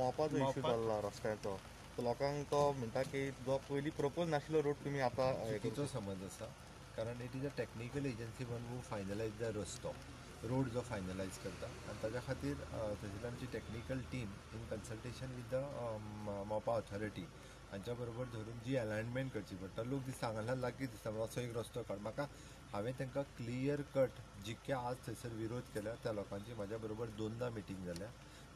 मोपाचो issue चल्ला रस्त्याचो, तो लोकांक तो म्हणटा की जो पयलीं प्रपोज नाशिल्लो रोड तुमी आतां चुकीचो समज आसा, कारण it is a technical agency one who finalize the रस्तो रोड जो फायनलायज करता आनी ताज्या खातीर थंयसरली आमची technical team in consultation with the Mopa authority हांच्या बरोबर धरून जी अलायनमेंट करची पडटा. लोक दिसता हांगांतल्यान लागीं दिसता म्हणून असो एक रस्तो काड, म्हाका हांवें तांकां क्लियर कट जितके आज थंयसर विरोध केल्या त्या लोकांची म्हाज्या बरोबर दोनदां मिटींग जाल्या,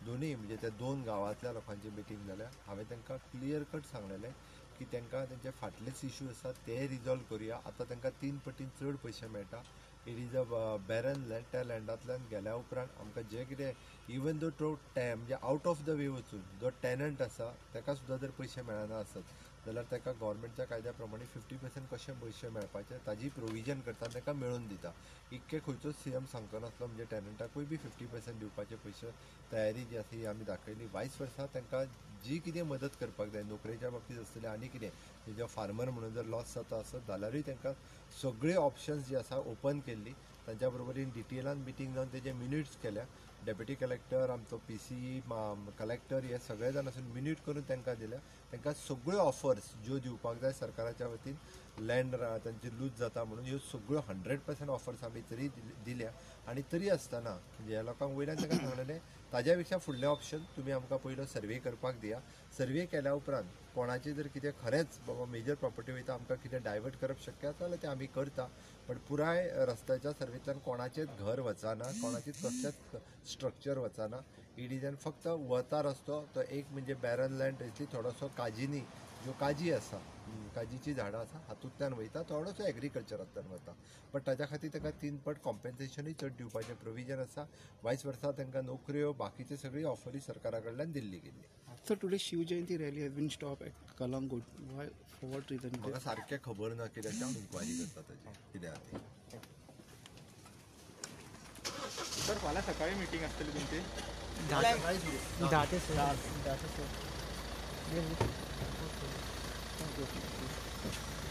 दोनूय म्हणजे त्या दोन गांवांतल्या लोकांची मिटींग जाल्या. हांवें तांकां क्लियर कट सांगलेलें की तांकां तेंचे फाटलेच इशू आसा ते रिजॉल्व करुया. आतां तांकां 3 पटीन चड पयशे मेळटा. It is a barren land, त्या लँडांतल्यान गेल्या उपरांत आमकां जें कितें इवन दो तो म्हणजे आउट ऑफ the way वचून जो टॅनंट आसा ताका सुद्दां जर पयशे मेळना आसत जाल्यार ताका गव्हर्मेंटच्या कायद्या प्रमाणे 50% कशे पयशे मेळपाचे ताजी प्रोविजन करता आनी ताका मेळोवन दिता. इतके खंयचोच सी एम सांगचो नासलो म्हणजे टॅनंटाकूय बी 50% दिवपाचे पयशे तयारी जी आसा ही आमी दाखयली. वायस वर्सा तांकां जी कितें मदत करपाक जाय नोकरेच्या बाबतींत आसतलें आनी कितें जें फार्मर म्हणून जर लॉस जाता आसत जाल्यारूय तांकां सगळे ऑप्शन्स जे आसा ओपन केल्ली. तांच्या बरोबर इन डिटेलान मिटींग जावन तेजे मिनिट्स केल्या. डेप्युटी कलेक्टर, आमचो पी सी, कलेक्टर हे सगळे जाण आसून मिनीट करून तांकां दिल्या. तांकां सगळ्यो ऑफर्स ज्यो दिवपाक जाय सरकाराच्या वतीन लँड तांची लूज जाता म्हणून ह्यो सगळ्यो 100% ऑफर्स आमी तरी दिल्या. आनी तरी आसतना म्हणजे ह्या लोकांक वयल्यान तांकां सांगलेलें ताज्या पेक्षा फुडलें ऑप्शन तुमी आमकां पयलो सर्वे करपाक दिया. सर्वे केल्या उपरांत कोणाचें जर कितें खरेंच बाबा मेजर प्रॉपर्टी वयता आमकां कितें डायवर्ट करप शक्य आसा जाल्यार तें आमी करता, पण पुराय रस्त्याच्या सर्वेंतल्यान कोणाचेंच घर वचना, कोणाचेंच कसलेंच स्ट्रक्चर वचना. It is फक्त वता रस्तो तो एक म्हणजे बॅरन लँड थंयसली थोडोसो काजीनी ज्यो काजी आसा, काजीचीं झाडां आसा हातूंतल्यान वयता, थोडोसो एग्रीकल्चरांतल्यान वता, बट ताज्या खातीर ताका 3 पट कॉम्पेन्सेशनूय चड दिवपाचें प्रोविजन आसा. वायस वर्सा तांकां नोकऱ्यो बाकीचे सगळी ऑफरी सरकारा कडल्यान दिल्ली गेल्ली. Sir, today Shiv Jayanti rally has been stopped at Calangute. Why? For what reason? म्हाका सारकें खबर ना कित्याक हांव इन्क्वायरी करता ताजी कितें आहा ती. सर फाल्यां सकाळी मिटींग आसतली तुमची? 10 ते 6. 10 ते 6. Thank you.